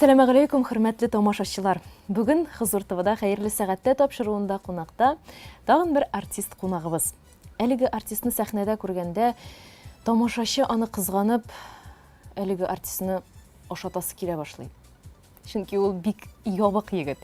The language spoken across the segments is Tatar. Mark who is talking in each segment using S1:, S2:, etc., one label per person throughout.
S1: Әссәламәгаләйкүм, хөрмәтле тамашачылар! Бүген Хозур ТВда Хәерле сәгатьтә тапшыруында кунакта тагын бер артист кунагыбыз. Әлеге артистны сәхнәдә күргәндә тамашачы аны кызганып, әлеге артистны ашатасы килә башлый. Чөнки ул бик ябык егет.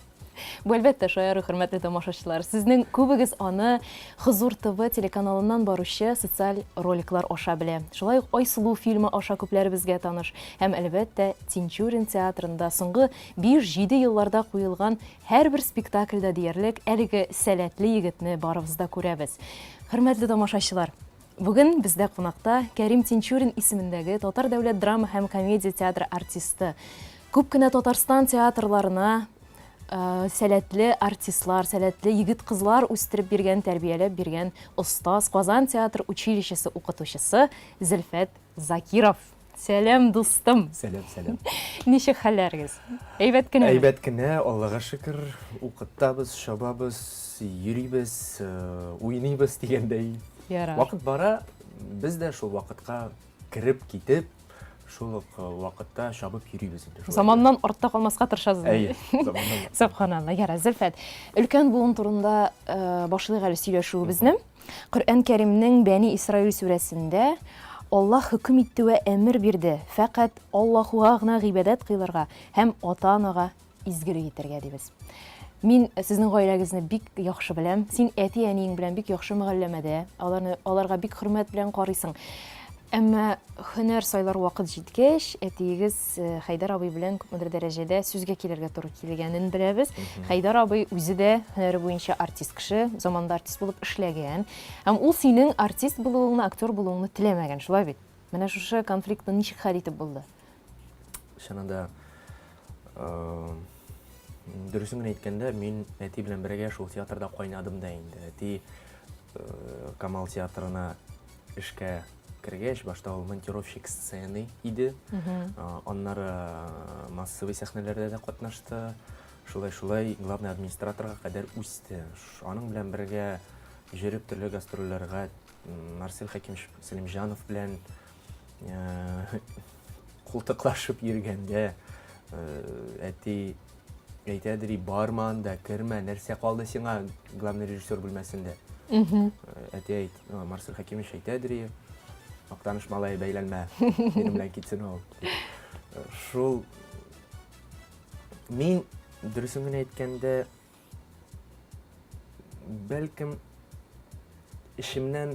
S1: Бу әлбәттә шаяру, хөрмәтле тамашачылар. Сезнең күбегез аны Хозур ТВ телеканалыннан баручы социаль роликлар аша белә. Шулай ук Айсылу фильмы аша күпләребезгә таныш. Һәм әлбәттә Тинчурин театрында соңгы 5-7 елларда куелган һәрбер спектакльдә диярлек әлеге сәләтле егетне барыбыз да күрәбез. Хөрмәтле тамашачылар, Бүген бездә кунакта Кәрим Тинчурин исемендәге Татар дәүләт драма һәм комедия театры артисты. Күп кенә Татарстан театрларына э, сәләтле артистлар, сәләтле егет-кызлар үстереп биргән, тәрбияләп биргән остаз, Казан театр училищесы укытучысы Зөлфәт Закиров. Сәлам, дустым.
S2: Сәлам, сәлам.
S1: Ничек хәлләрегез? Әйбәт кенә.
S2: Әйбәт кенә, Аллага шөкер. Укытабыз, чабабыз, йөрибез, э, уйныйбыз дигәндәй.
S1: Ярар.
S2: Вакыт бара, без дә шул вакытка кереп китеп, шул ук э, вакытта чабып йөрибез инде.
S1: Шулай. Заманнан артта калмаска тырышасыз.
S2: Әйе, заманнан.
S1: Сөбханалла. Ярар, Зөлфәт. Өлкән буын турында э, башлыйк әле сөйләшүебезне. Коръән Кәримнең Бәни Исраил сүрәсендә Аллаһ хөкем итте вә әмер бирде, фәкать Аллаһуга гына гыйбадәт кыйлырга һәм ата-анага изгелек итәргә дибез. Мин сезнең гаиләгезне бик яхшы беләм. Син әти-әниең белән бик яхшы мөгалләмәдә, аларны аларга бик хөрмәт белән карыйсың. Әмма һөнәр сайлар вакыт җиткәч, әтиегез э, Хәйдәр абый белән күпмедер дәрәҗәдә сүзгә килергә туры килгәнен беләбез. Хәйдәр абый үзе дә һөнәре буенча артист кеше, заманында артист булып эшләгән. Һәм ул синең артист булуыңны, актер булуыңны теләмәгән, шулай бит? Менә шушы конфликтны ничек хәл итеп булды?
S2: Чыннан да, э, дөресен генә әйткәндә, мин әти белән бергә шул театрда кайнадым да инде. Әти э, Камал театрына эшкә кергәч, башта ул монтировщик сцены иде. Аннары массовый сәхнәләрдә дә катнашты. Шулай-шулай главный администраторга кадәр үсте. Аның белән бергә йөреп төрле гастрольләргә Марсель Хәкимович Сәлимҗанов белән култыклашып йөргәндә әти Әйтә дери, барма анда, кермә, нәрсә калды сиңа главный режиссер бүлмәсендә. Әти әйт, Марсель Хәкимович әйтә дери, Актаныш малае бәйләнмә, минем белән китсен ул. Шул мин дөресен генә әйткәндә, бәлкем эшемнән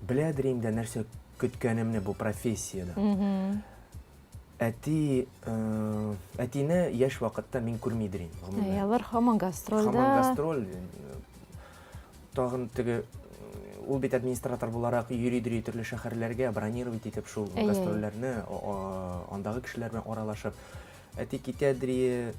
S2: беләдер инде нәрсә көткәнемне бу профессиядә. Әти, әтине яшь вакытта мин күрмидер инде,
S1: гомумән. Әй, алар һаман гастрольдә.
S2: Һаман гастроль. Тагын теге ул бит администратор буларак йөридер төрле шәһәрләргә, бронировать итеп шул гастрольләрне, андагы кешеләр белән аралашып. Әти китәдер,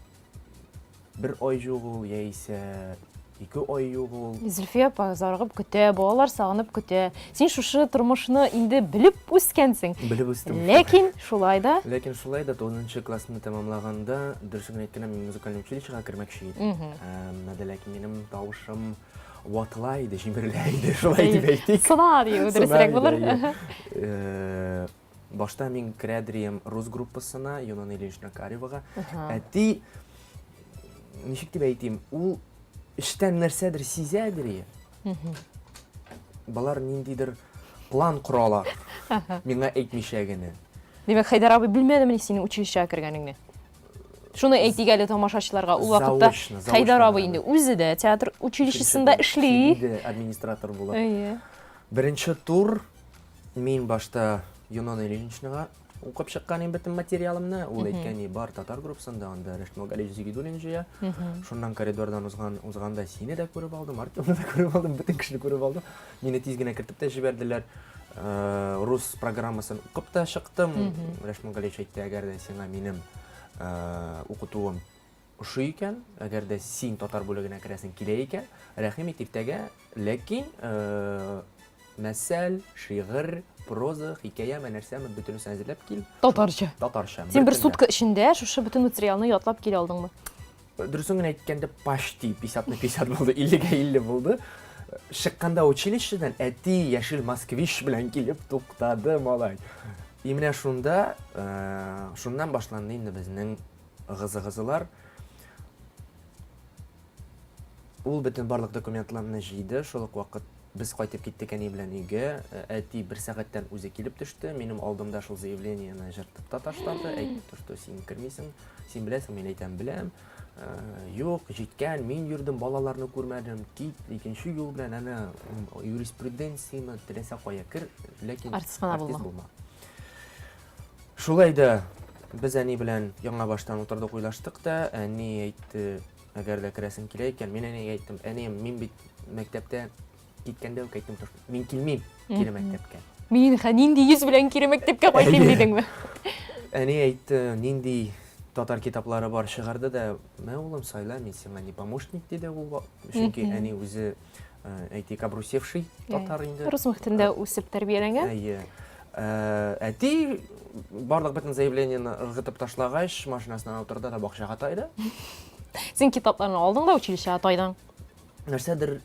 S2: Бер ай юк ул, яисә ике ай юк ул.
S1: Зөлфия апа зарыгып көтә, балалар сагынып көтә. Син шушы тормышны инде белеп үскәнсең.
S2: Белеп үстем.
S1: Ләкин шулай да.
S2: Ләкин шулай да 9 классны тәмамлаганда, дөресен генә әйткәндә, мин музыкальный училищега кермәкче идем. Әмма дә ләкин минем тавышым ватыла иде, җимерелә иде, шулай дип әйтик.
S1: Сына дию дөресрәк булыр.
S2: Башта мин керәдрием рус группасына, Юнона Ильинична Каревага. Әти, ничек дип әйтим, ул эштән нәрсәдер сизәдер. Болар ниндидер план коралар. Миңа әйтмичә генә.
S1: Димәк, Хәйдәр абый белмәдемени синең училищега кергәнеңне? Шуны әйтик әле тамашачыларга. Ул вакытта Хәйдәр абый инде үзе дә театр училищесында эшли.
S2: Инде администратор булып. Әйе. Беренче тур Мин башта Юнона Ильиничнага укып чыккан идем бөтен материалымны. Ул әйткән, бар татар группасында, анда Рәшит Мулгалиевич Зигидуллин җыя. Шуннан коридордан узган, узганда сине дә күреп алдым, Артемны да күреп алдым, бөтен кешене күреп алдым. Мине тиз генә кертеп тә җибәрделәр. Э, рус программасын укып та чыктым. Рәшит Мулгалиевич әйтте, әгәр дә сиңа минем э, укытуым ошый икән, әгәр дә син татар бүлегенә керәсең килә икән, рәхим ит иртәгә, ләкин э, мәсәл, шигырь, проза, хикәяме, нәрсәме, бөтенесен әзерләп кил.
S1: Татарча.
S2: Татарча.
S1: Син бер сутка эчендә шушы бөтен материалны ятлап килә алдыңмы?
S2: Дөресен генә әйткәндә, почти 50 на 50 булды, 50-гә 50 булды. Чыкканда училищедан әти яшел москвич белән килеп туктады, малай. И менә шунда, э, шуннан башланды инде безнең ыгы-зыгызылар. Ул бөтен барлык документларны җыйды, шул ук вакыт без кайтып киттек әни белән өйгә. Э, әти бер сәгатьтән үзе килеп төште. Минем алдымда шул заявлениене җыртып та ташлады. Әйтте, что син кермисең, син беләсең, мин әйтәм, беләм. Э, юк, җиткән, мин йөрдем, балаларны күрмәдем. Кит, икенче юл белән, әнә юриспруденцияме, теләсә кая кер, ләкин
S1: артист кына булма. булма.
S2: Шулай да без әни белән яңа баштан утырдык, уйлаштык та, әни әйтте, әгәр дә керәсең килә икән, мин әнигә әйттем, әнием, мин бит мәктәптә киткәндә үк әйттем, мин килмим кире мәктәпкә.
S1: Мин нинди йөз белән кире мәктәпкә кайтыйм дидеңме?
S2: Әни әйтте, нинди татар китаплары бар чыгарды да, мә улым, сайла, мин сиңа не помощник, диде ул. Чөнки әни үзе э, әйтик, обрусевший татар инде.
S1: Рус мөхтендә үсеп тәрбияләнгән.
S2: Әйе. Э, әти барлык бөтен заявлениене ыргытып ташлагач, машинасына утырды да бакчага тайды.
S1: Син китапларны алдың да училищега тайдың.
S2: Нәрсәдер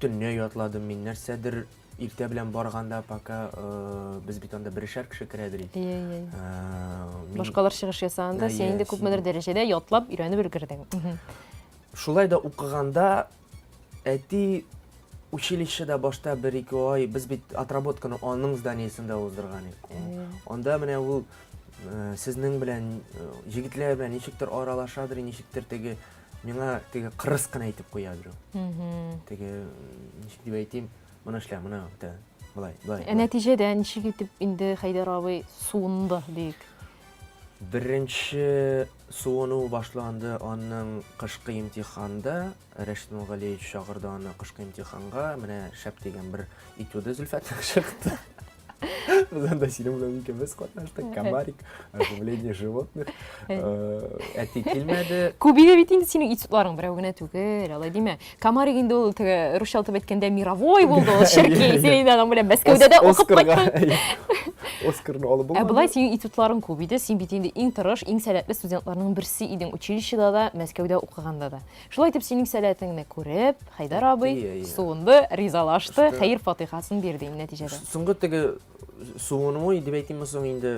S2: төнлә ятладым мин, нәрсәдер иртә белән барганда, пока э, без бит анда берешәр кеше керәдер
S1: идек. Э, Башкалар чыгыш ясаганда, син инде күпмедер дәрәҗәдә ятлап, өйрәнеп өлгердең.
S2: Шулай да укыганда әти училищеда башта бер-ике ай без бит отработканы аның зданиесендә уздырган идек. Анда менә ул э, сезнең белән егетләр белән ничектер аралашадыр, ничектер теге Миңа теге кырыс кына әйтеп куя берәү. Теге ничек дип әйтим, моны эшлә, моны үтә. Болай, болай.
S1: Ә нәтиҗәдә ничек итеп инде Хәйдәр абый суынды диек?
S2: Беренче суыну башланды аның кышкы имтиханда. Рәшит Мулгалиевич чакырды аны кышкы имтиханга. Менә шәп дигән бер этюды Зөлфәтнең чыкты. Без анда синең белән икебез катнаштык. Комарик, оживление животных. Э, әти килмәде.
S1: Күп иде бит инде синең этюдларың, берәү генә түгел, алай димә. Комарик инде ул теге русча итеп әйткәндә мировой булды ул, черки. Син инде аның белән Мәскәүдә дә укып кайттың.
S2: Оскарны алып булмады.
S1: Ә болай синең этюдларың күп иде. Син бит инде иң тырыш, иң сәләтле студентларның берсе идең училищеда да, Мәскәүдә укыганда да. Шулай итеп, синең сәләтеңне күреп, Хәйдәр абый суынды, ризалашты, хәер-фатыйхасын бирде инде нәтиҗәдә.
S2: Соңгы теге суынуы дип әйтимме соң инде,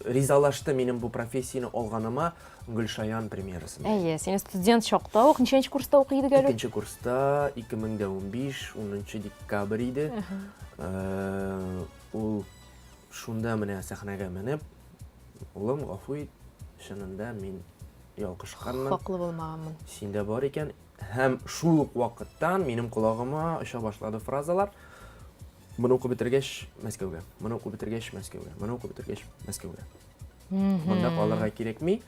S2: ризалашты минем бу профессияне алганыма Гөлшаян премьерасында.
S1: Әйе, син студент чакта ук ничәнче курста укый идек әле?
S2: Икенче курста, 2015, 10 декабрь иде. Э, ул шунда менә сәхнәгә менеп, улым, гафу ит, чынында мин ялгышканмын.
S1: Хаклы булмаганмын.
S2: Синдә бар икән. Һәм шул ук вакыттан минем колагыма оча башлады фразалар. Моны укып бетергәч, Мәскәүгә. Моны укып бетергәч, Мәскәүгә. Моны укып бетергәч, Мәскәүгә. Монда калырга кирәкми.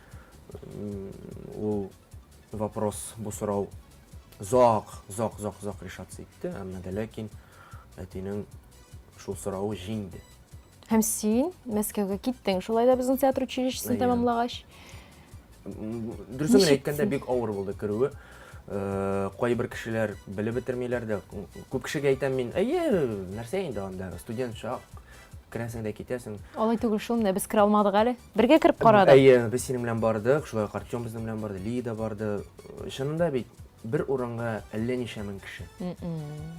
S2: Ул вопрос, бу сорау зак, зак, зак, зак решаться итте. Әмма дә ләкин әтинең шул соравы җиңде.
S1: Һәм син Мәскәүгә киттең, шулай да безнең театр училищесын тәмамлагач.
S2: Дөресен генә әйткәндә, бик авыр булды керүе. Э, кайбер кешеләр белеп бетермиләр дә. Күп кешегә әйтәм мин, әйе, нәрсә инде анда, студент чак, керәсең дә китәсең.
S1: Алай түгел шул, менә без керә алмадык әле. Бергә кереп карадык.
S2: Әйе, без синең белән бардык, шулай ук Артем безнең белән барды, Лида барды. Чынында бит бер урынга әллә ничә мең кеше.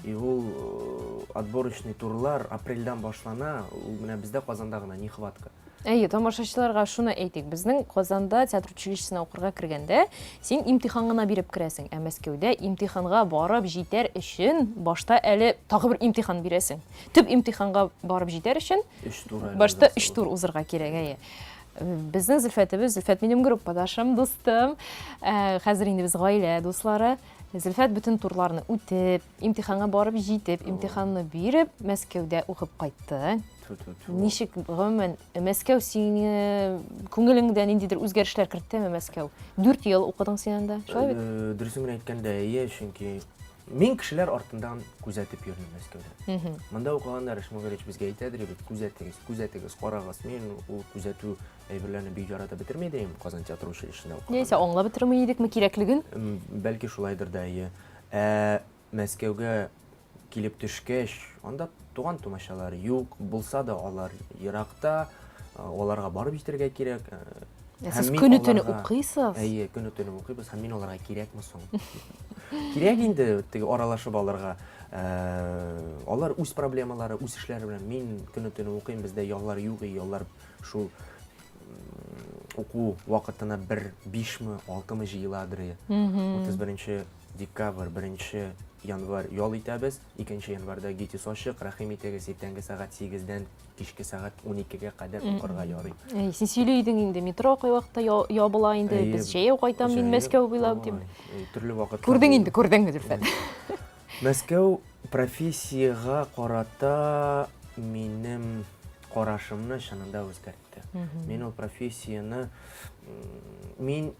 S2: И ул э, отборочный турлар апрельдән башлана, ул менә бездә Казанда гына нехватка.
S1: Әйе, тамашачыларга шуны әйтик. Безнең Казанда театр училищесына укырга кергәндә, син имтихан гына биреп керәсең, ә Мәскәүдә имтиханга барып җитәр өчен башта әле тагы бер имтихан бирәсең. Төп имтиханга барып җитәр өчен
S2: өч тур
S1: башта өч тур узырга кирәк, әйе. Безнең Зөлфәтебез, Зөлфәт минем группадашым, дустым. Ә, хәзер инде без гаилә дуслары. Зөлфәт бөтен турларны үтеп, имтиханга барып җитеп, имтиханны биреп, Мәскәүдә укып кайтты. Ничек, гомумән, Мәскәү сине күңелеңдә ниндидер үзгәрешләр керттеме Мәскәү? 4 ел укыдың син анда, шулай бит?
S2: Э, дөресен генә әйткәндә, әйе, чөнки Мин кешеләр артыннан күзәтеп йөрдем Мәскәүдә. Монда укыганда Рәшит Мөгалич безгә әйтәдер бит, күзәтегез, күзәтегез, карагыз. Мин ул күзәтү әйберләрне бик яратып бетерми идем Казан театр училищесында
S1: укыганда. Яисә аңлап бетерми идекме кирәклеген?
S2: Бәлки шулайдыр да, әйе. Ә Мәскәүгә килеп төшкәч, анда туган-тумачалар юк, булса да алар еракта, аларга барып җитәргә кирәк.
S1: Ә сез көне-төне укыйсыз?
S2: Әйе, көне-төне укыйбыз һәм мин аларга кирәкме соң? Кирәк инде теге аралашып алырга. Алар үз проблемалары, үз эшләре белән. Мин көне-төне укыйм, бездә яллар юк, яллар шул уку вакытына бер бишме, алтымы җыеладыр. 31 декабрь, 1 январь ял итәбез. 2 январьда ГИТИС ачык, рәхим итегез, иртәнге сәгать 8-дән кичке сәгать 12-гә кадәр укырга ярый.
S1: Әй, син сөйли идең инде, метро кайвакытта ябыла инде, без җәяү кайтам мин Мәскәү буйлап дип.
S2: Төрле вакыт.
S1: Күрдең инде, күрдең, Зөлфәт.
S2: Мәскәү профессиягә карата минем карашымны чынында үзгәртте. Мин ул профессияне мин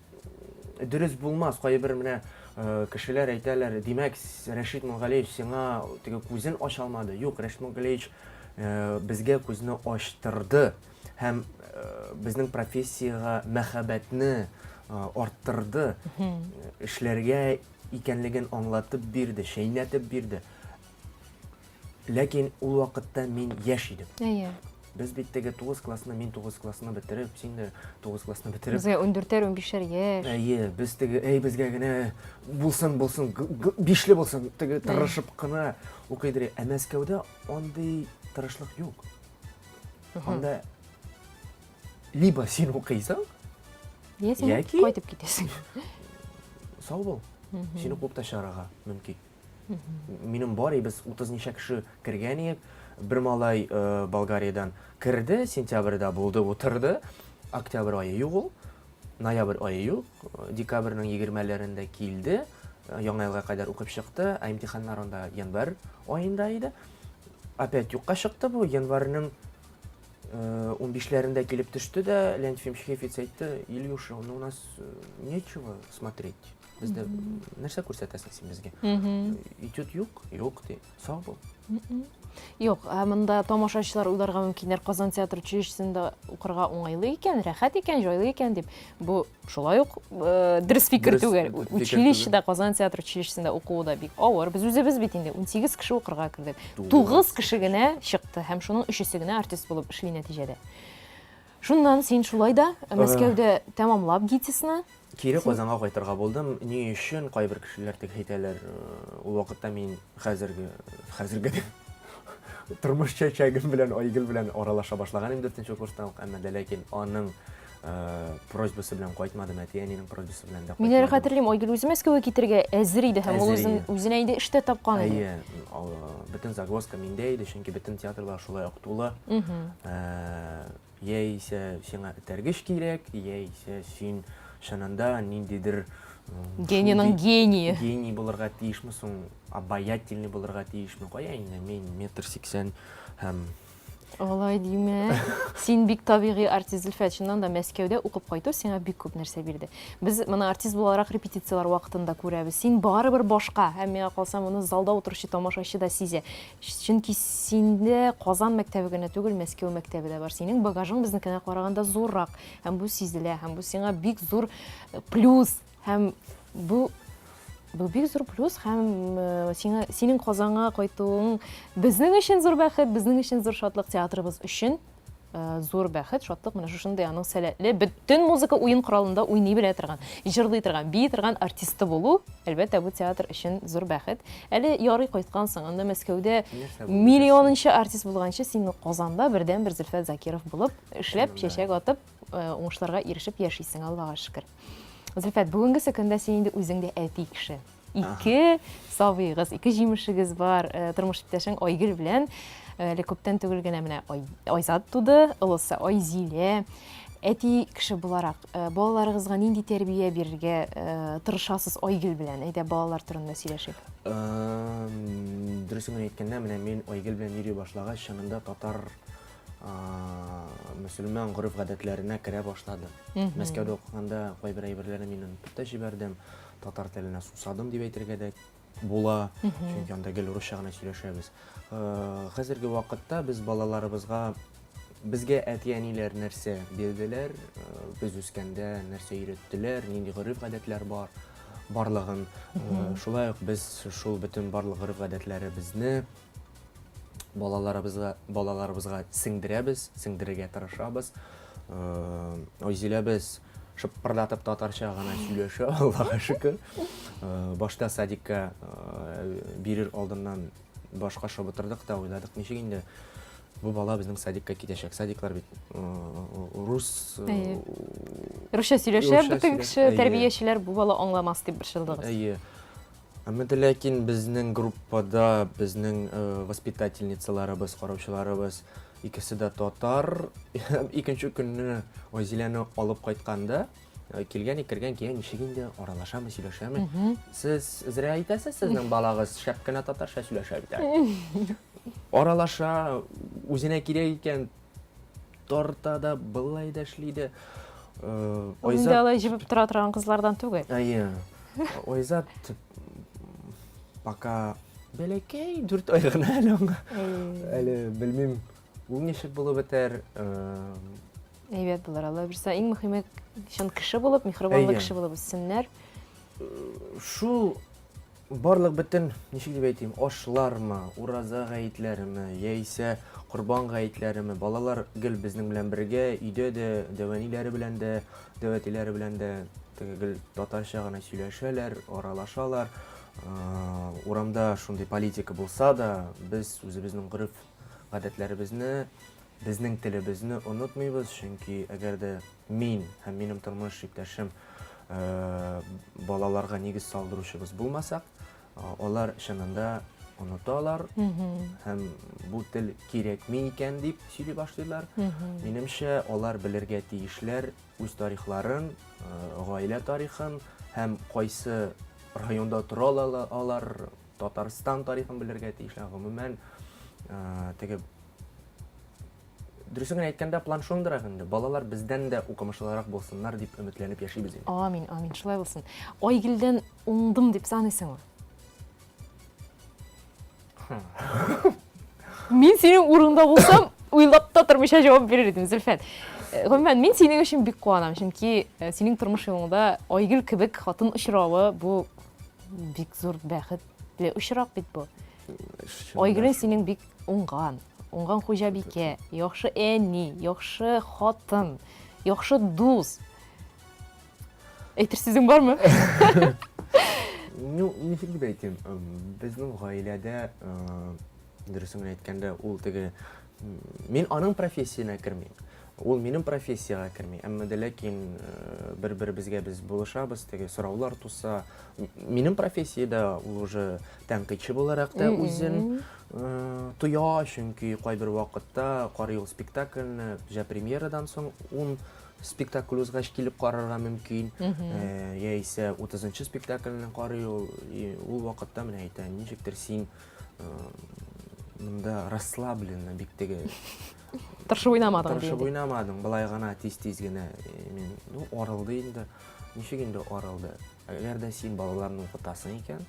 S2: дөрес булмас, кайбер менә э, кешеләр әйтәләр, димәк, Рәшит Мунгалиевич сиңа теге күзен ача алмады. Юк, Рәшит Мунгалиевич э, безгә күзне ачтырды һәм э, безнең профессиягә мәхәббәтне арттырды, эшләргә икәнлеген аңлатып бирде, чәйнәтеп бирде. Ләкин ул вакытта мин яшь идем.
S1: Әйе.
S2: Без бит теге 9 классны, мин 9 классны бетереп, син дә 9 классны бетереп.
S1: Безгә 14-әр, 15-әр яшь.
S2: Әйе, без теге, әй, безгә генә булсын, булсын, бишле булсын, теге тырышып кына укыйдыр. Ә Мәскәүдә андый тырышлык юк. Анда либо син укыйсың,
S1: яки кайтып китәсең.
S2: Сау бул. Сине куып та чыгарырга мөмкин. Минем бар, без 30 ничә кеше кергән идек. Бер малай э, Болгариядән керде, сентябрьдә булды, утырды. Октябрь ае юк ул, ноябрь ае юк. Декабрьнең 20-ләрендә килде, э, яңа елга кадәр укып чыкты, ә имтиханнар анда январь аенда иде. Опять юкка чыкты бу, январьның 15-ләрендә килеп төште дә, Леонид Ефимович Хефиц әйтте, Илюша, ну у нас нечего смотреть. Бездә нәрсә күрсәтәсең син безгә? Этюд юк, юк ди. Сау бул.
S1: Юк, ә монда тамашачылар уйларга мөмкиннәр, Казан театр училищесында укырга уңайлы икән, рәхәт икән, җайлы икән дип. Бу шулай ук э, дөрес фикер түгел. Училищеда, Казан театр училищесында укуы да бик авыр. Без үзебез бит инде 18 кеше укырга кердек. 9 кеше генә чыкты һәм шуның өчесе генә артист булып эшли нәтиҗәдә. Шуннан син шулай да э, Мәскәүдә тәмамлап ГИТИСны
S2: Кире Казанга кайтырга булдым. Ни өчен кайбер кешеләр тик әйтәләр, э, ул вакытта мин хәзерге хәзерге тормыш чәчәгем белән Айгөл белән аралаша башлаган инде дүртенче курстан ук, әмма дә ләкин аның э, просьбасы белән кайтмадым, әти-әнинең просьбасы белән дә
S1: кайтмадым. Мин әле хәтерлим, Айгөл үзе Мәскәүгә китергә әзер иде һәм ул үзен үзенә инде эш тә тапкан
S2: иде. Әйе, бөтен загвоздка миндә иде, чөнки бөтен театрлар шулай ук тулы. Э, Яисә сиңа этәргеч кирәк, яисә син чынында ниндидер
S1: генийның гение.
S2: Гений булырга тиешме соң, обаятельный булырга тиешме? Кая инде мин метр сиксән һәм
S1: Алай димә. Син бик табигый артист, Зөлфәт. Чыннан да Мәскәүдә укып кайту сиңа бик күп нәрсә бирде. Без моны артист буларак репетицияләр вакытында күрәбез. Син барыбер башка, һәм миңа калса, моны залда утыручы тамашачы да сизә. Чөнки синдә Казан мәктәбе генә түгел, Мәскәү мәктәбе дә бар. Синең багажың безнекенә караганда зуррак. Һәм бу сизелә, һәм бу сиңа бик зур э, плюс. Һәм бу бу бик зур плюс һәм э, сиңа синең Казанга кайтуың безнең өчен зур бәхет, безнең өчен зур шатлык, театрыбыз өчен Э, зур бәхет, шатлык менә шушындый аның сәләтле, бөтен музыка уен коралында уйный белә торган, җырлый торган, бии торган артисты булу, әлбәттә, бу театр өчен зур бәхет. Әле ярый кайткансың, анда Мәскәүдә миллионынчы артист булганчы, син Казанда бердәнбер Зөлфәт Закиров булып, эшләп, чәчәк атып, э, уңышларга ирешеп яшисең, Аллага шөкер. Зөлфәт, бүгенгесе көндә син инде үзең дә әти кеше. Ике сабыегыз, ике җимешегез бар. Э, тормыш иптәшең Айгөл белән э, әле күптән түгел генә менә Айзат туды, олысы Айзилә. Әти кеше буларак, э, балаларыгызга нинди тәрбия бирергә тырышасыз Айгөл белән? Әйдә, балалар турында сөйләшик.
S2: Дөресен генә әйткәндә, менә мин Айгөл белән йөри башлагач, чынында татар мөселман гореф-гадәтләренә керә башладым. Мәскәүдә укыганда кайбер әйберләрне мин онытып та җибәрдем. Татар теленә сусадым дип әйтергә дә була, чөнки анда гел русча гына сөйләшәбез. Э, хәзерге вакытта без балаларыбызга безгә әти-әниләр нәрсә бирделәр, э, без үскәндә нәрсә өйрәттеләр, нинди гореф-гадәтләр бар, барлыгын. Э, шулай ук без шул бөтен барлык гореф-гадәтләребезне балаларыбызга балаларыбызга сеңдерәбез, сеңдерергә тырышабыз. Айзиләбез. шыпырдатып татарча гына сөйләшә, Аллага шөкер. Башта садикка бирер алдыннан башка шып утырдык та уйладык, ничек инде бу бала безнең садикка китәчәк. Садиклар бит рус
S1: Русча сөйләшә бөтен кеше, тәрбиячеләр бу бала аңламас дип борчылдыгыз.
S2: Әйе. Әмма дә ләкин безнең группада безнең воспитательницаларыбыз, караучыларыбыз икесе дә татар. Икенче көнне Айзиләне алып кайтканда, килгән, кергән, кигән, ничек инде аралашамы, сөйләшәме? Сез зря әйтәсез, сезнең балагыз шәп кенә татарча сөйләшә бит әле. Аралаша, үзенә кирәк икән, тарта да, былай да эшли дә.
S1: Ул инде алай җебеп тора торган кызлардан түгел.
S2: Әйе. Айзат пока бәләкәй, 4 ай гына әле аңа. Әле белмим, ул ничек булып бетәр.
S1: Әйбәт булыр, Алла бирсә. Иң мөһиме чын кеше булып, миһербанлы кеше булып үссеннәр.
S2: Шул Барлык бөтен, ничек дип әйтим, ашлармы, ураза гаетләреме, яисә корбан гаетләреме, балалар гел безнең белән бергә, өйдә дә, дәү әниләре белән дә, дәү әтиләре белән дә теге гел татарча гына сөйләшәләр, аралашалар. Урамда шундый политика булса да, без үзебезнең гореф-гадәтләребезне, безнең телебезне онытмыйбыз, чөнки әгәр дә мин һәм минем тормыш иптәшем балаларга нигез салдыручыбыз булмасак, алар чынында оныталар һәм бу тел кирәкми икән дип сөйли башлыйлар. Минемчә, алар белергә тиешләр үз тарихларын, гаилә тарихын һәм кайсы районда тора алар, Татарстан тарихын белергә тиешләр. Гомумән, теге Дөресен генә әйткәндә, план шундыйрак инде. Балалар бездән дә укымышлырак булсыннар дип өметләнеп яшибез инде.
S1: Амин, амин, шулай булсын. Айгөлдән уңдым дип саныйсыңмы? Мин синең урында булсам, уйлап та тормыйча җавап бирер идем, Зөлфәт. Э, гомумән, мин синең өчен бик куанам, чөнки э, синең тормыш юлыңда Айгөл кебек хатын очравы бу бик зур бәхетле очрак бит бу. Айгөлең синең бик уңган, уңган хуҗабикә, яхшы әни, яхшы хатын, яхшы дус. Әйтер сүзең бармы?
S2: Ну, ничек дип әйтим, безнең гаиләдә, дөресен генә әйткәндә, ул теге мин аның профессиясенә кермим. Ул минем профессиягә керми. Әмма дә ләкин бер-беребезгә без булышабыз, теге сораулар туса, минем профессиядә ул уже тәнкыйтьче буларак та үзен тоя, чөнки кайбер вакытта карый ул спектакльне, җә премьерадан соң ун спектакль узгач килеп карарга мөмкин, яисә 30 спектакльне карый ул, ул вакытта менә әйтә, ничектер син монда расслабленно бик теге
S1: Тырышып уйнамадың.
S2: Тырышып уйнамадың, былай гына тиз-тиз генә. Мин, ну, арылды инде. Ничек инде арылды? Әгәр дә син балаларны укытасың икән,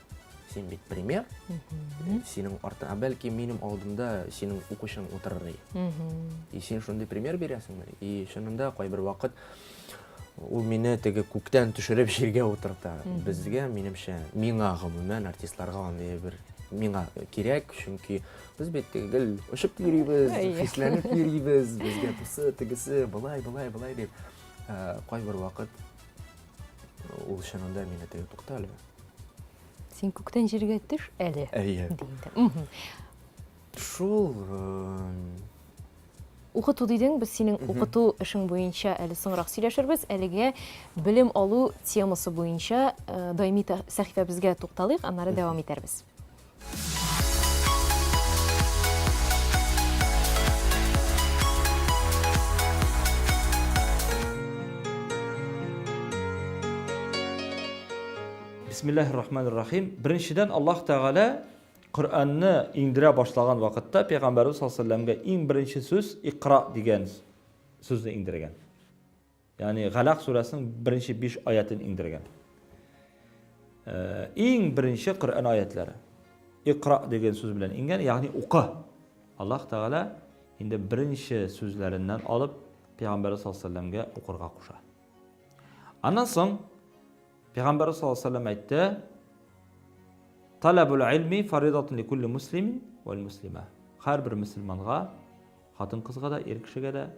S2: син бит пример. Синең арты, ә бәлки минем алдымда синең укучың утырыр иде. И син шундый пример бирәсеңме? И чынында кайбер вакыт ул мине теге күктән төшереп җиргә утырта. Безгә, минемчә, миңа гомумән артистларга андый бер миңа кирәк, чөнки без бит теге гел очып йөрибез, хисләнеп йөрибез, безгә бусы, тегесе, болай, болай, болай дип. Кайбер вакыт ул чынында мине теге тукта әле.
S1: Син күктән җиргә төш әле.
S2: Әйе. Шул
S1: Укыту дидең, без синең укыту эшең буенча әле соңрак сөйләшербез. Әлегә белем алу темасы буенча даими сәхифәбезгә тукталыйк, аннары дәвам итәрбез.
S3: Бисмиллаһир рахманир рахим. Беренчедән Аллаһ Тәгалә Коръәнне иңдерә башлаган вакытта Пәйгамбәрбез саллаллаһу алейһи вәсәлләмгә иң беренче сүз Икра дигән сүзне иңдергән. Ягъни Галәк сүрәсенең беренче 5 аятен иңдергән. Э, иң беренче Коръән аятлары. Икра дигән сүз белән иңгән, ягъни укы. Аллаһ Тәгалә инде беренче сүзләреннән алып Пәйгамбәрбез саллаллаһу алейһи вәсәлләмгә укырга куша. Аннан соң Пәйгамбәрбез саллаллаһу алейһи вәсәлләм әйтте: Талабул илми фаридатун ликулли муслимин вәл муслима. Һәрбер мөселманга, хатын-кызга да, ир кешегә дә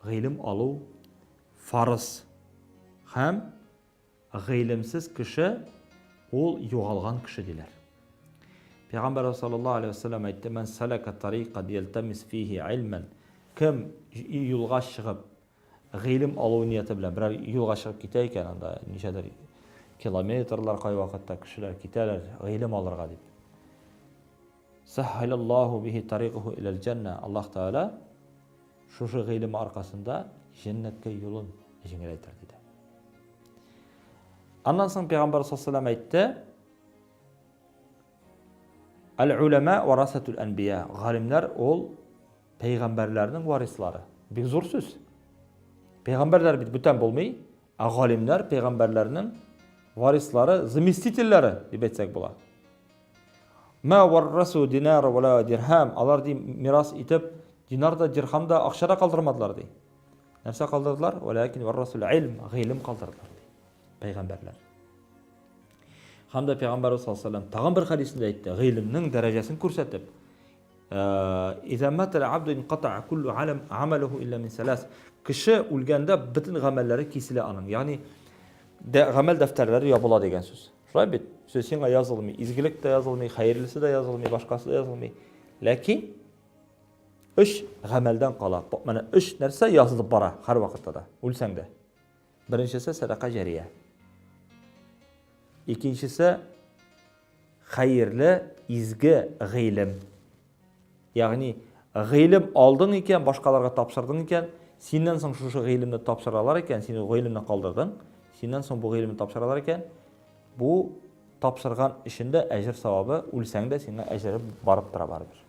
S3: гыйлем алу фарыз. Һәм гыйлемсез кеше ул югалган кеше диләр. Пәйгамбәрбез саллаллаһу алейһи ва сәлләм әйтте, "Мән салака тарикан ялтамис фихи илмән", кем юлга чыгып гыйлем алу нияте белән берәр юлга чыгып китә икән, анда ничәдер километрлар кайвакытта кешеләр китәләр гыйлем алырга дип. Сәһһәләллаһу бихи тарикаху иләл җәннә. Аллаһ Тәгалә шушы гыйлем аркасында җәннәткә юлын җиңеләйтер диде. Аннан соң Пәйгамбәр саллаллаһу алейһи әйтте: Әл-улама варасатул әнбия. Галимнәр ул пәйгамбәрләрнең варислары. Бик зур сүз. Пәйгамбәрләр бит бүтән булмый, ә галимнәр пәйгамбәрләрнең варислары, заместительләре дип әйтсәк була. Ма варрасу динар ва ла дирхам. Алар ди мирас итеп динар да, дирхам да, акча да калдырмадылар ди. Нәрсә калдырдылар? Валакин варрасул илм, гыйлем калдырдылар ди. Пәйгамбәрләр. Һәм дә Пәйгамбәрбез саллаллаһу алейһи тагын бер хәдисендә әйтте, гыйлемнең дәрәҗәсен күрсәтеп, Иза матал абду инкатаа куллу амалуху илля мин салас. Кеше үлгәндә бөтен гамәлләре киселә аның. Ягъни гамәл дәфтәрләре ябыла дигән сүз. Шулай бит? Сүз сиңа язылмый, изгелек тә язылмый, хәерлесе дә язылмый, башкасы да язылмый. Ләкин өч гамәлдән кала. Менә өч нәрсә язылып бара һәр вакытта да, үлсәң дә. Беренчесе сәдака җәрия. Икенчесе хәерле, изге гыйлем. Ягъни гыйлем алдың икән, башкаларга тапшырдың икән, синнән соң шушы гыйлемне тапшыралар икән, син гыйлемне калдырдың, синнән соң бу гыйлемне тапшыралар икән, бу тапшырган өчен дә әҗер савабы, үлсәң дә сиңа әҗере барып тора барыбер.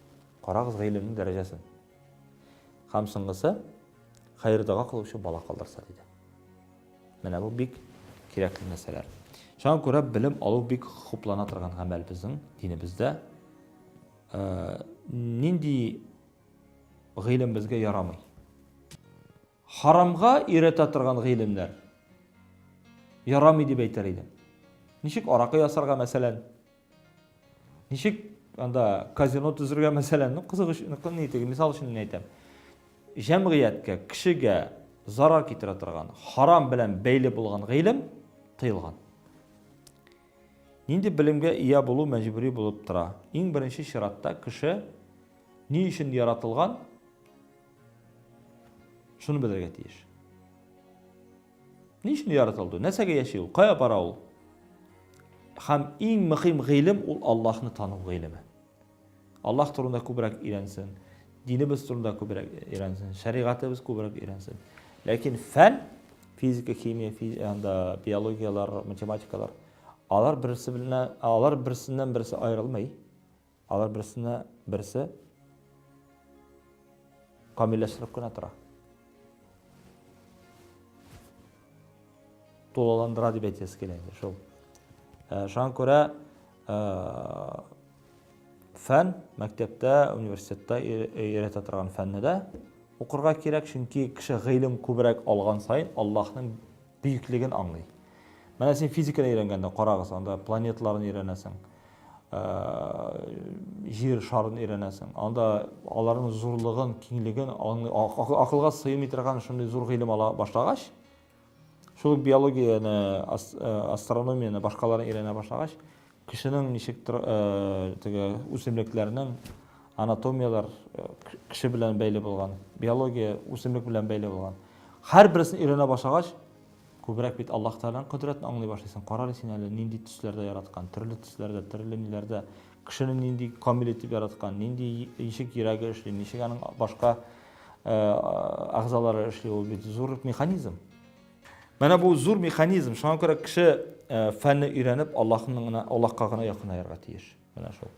S3: Карагыз гыйлемнең дәрәҗәсен. Һәм соңгысы, хәер дога кылучы бала калдырса диде. Менә бу бик кирәкле нәрсәләр. Шуңа күрә белем алу бик хуплана торган гамәл безнең динебездә. Э, нинди гыйлем безгә ярамый? Харамга өйрәтә торган гыйлемнәр ярамый дип әйтер идем. Ничек аракы ясарга, мәсәлән? Ничек анда казино төзергә, мәсәлән? Ну, кызык өчен, ни теге, мисал өчен мин әйтәм. Җәмгыятькә, кешегә зарар китерә торган, харам белән бәйле булган гыйлем тыелган. Нинди белемгә ия булу мәҗбүри булып тора? Иң беренче чиратта кеше ни өчен яратылган, шуны белергә тиеш. Ни өчен яратылды? Нәрсәгә яши ул? Кая бара ул? Һәм иң мөһим гыйлем ул Аллаһны тану гыйлеме. Аллаһ турында күбрәк өйрәнсен, динебез турында күбрәк өйрәнсен, шәригатебез күбрәк өйрәнсен. Ләкин фән, физика, химия, физ, анда биологияләр, математикалар, алар берсе белән алар берсеннән берсе аерылмый. Алар берсенә берсе камилләштереп кенә тора. Тулыландыра дип әйтәсе килә инде шул. Э, шуңа күрә э, фән мәктәптә, университетта өйрәтә торган фәнне дә укырга кирәк, чөнки кеше гыйлем күбрәк алган саен Аллаһның бөеклеген аңлый. Менә син физиканы өйрәнгәндә карагыз, анда планеталарны өйрәнәсең, э, җир шарын өйрәнәсең. Анда аларның зурлыгын, киңлеген аңлый, акылга сыймый торган шундый зур гыйлем ала башлагач, шул ук биологияне, э, астрономияне, башкаларны өйрәнә башлагач, кешенең ничек э, теге үсемлекләрнең анатомияләр кеше белән бәйле булган, биология үсемлек белән бәйле булган. Һәрберсен өйрәнә башлагач, күбрәк бит Аллаһ Тәгаләнең кодрәтен аңлый башлыйсың. Кара әле син әле нинди төсләрдә яраткан, төрле төсләрдә, төрле ниләрдә, кешене нинди камил итеп яраткан, нинди ничек йөрәге эшли, ничек аның башка э, әгъзалары эшли, ул бит зур механизм. Менә бу зур механизм. Шуңа күрә кеше э, фәнне өйрәнеп, Аллаһның гына, Аллаһка гына якынаерга тиеш. Менә шул.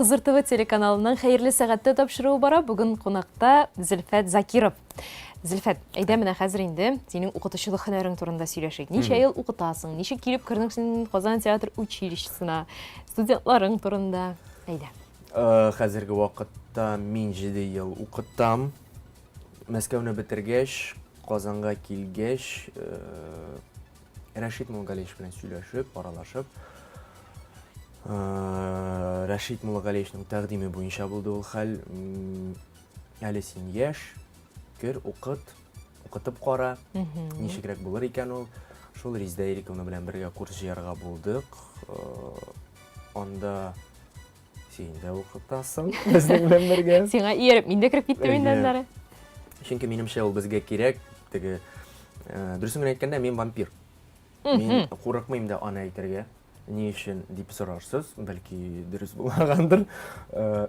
S1: Хызыр ТВ телеканалының Хәерле сәгатьтә тапшыруы бара. Бүген кунакта Зөлфәт Закиров. Зөлфәт, әйдә менә хәзер инде синең укытучылык һөнәрең турында сөйләшик. Ничә ел укытасың? Ничек килеп кердең син Казан театр училищесына? Студентларың турында. Әйдә.
S2: Э, хәзерге вакытта мин 7 ел укытам. Мәскәүне бетергәч, Казанга килгәч, э, Рәшит Мулгалиевич белән сөйләшеп, аралашып, Рәшит Муллагалиевичның тәкъдиме буенча булды ул хәл. Әле син яшь, кер, укыт, укытып кара, ничегрәк булыр икән ул. Шул Резеда Ирековна белән бергә курс җыярга булдык. Анда син дә укытасың безнең белән бергә.
S1: Сиңа ияреп мин дә кереп киттем инде аннары.
S2: Чөнки минемчә ул безгә кирәк. Теге, дөресен генә әйткәндә, мин вампир. Мин курыкмыйм да аны әйтергә. Ни өчен дип сорарсыз, бәлки дөрес булмагандыр. Э,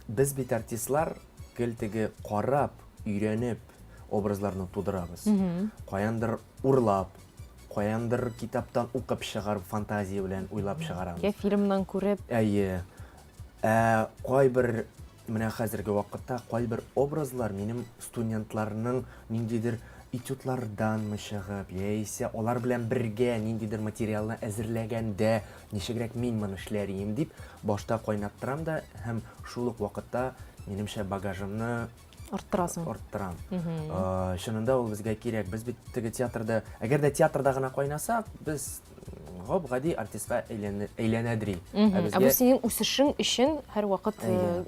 S2: без бит артистлар гел теге карап, өйрәнеп образларны тудырабыз. Каяндыр урлап, каяндыр китаптан укып чыгарып, фантазия белән уйлап чыгарабыз.
S1: Я фильмнан күреп.
S2: Әйе. Ә кайбер Менә хәзерге вакытта кайбер образлар минем студентларның ниндидер этюдларданмы чыгып, яисә алар белән бергә ниндидер материалны әзерләгәндә, ничегрәк мин моны эшләр идем дип, башта кайнаттырам да һәм шул ук вакытта, минемчә, багажымны
S1: арттырасың.
S2: Арттырам. Чынында ул безгә кирәк. Без бит теге театрда, әгәр дә театрда гына кайнасак, без гап-гади артистка әйләнәдри.
S1: Ә безгә... Ә бу синең үсешең өчен һәрвакыт э,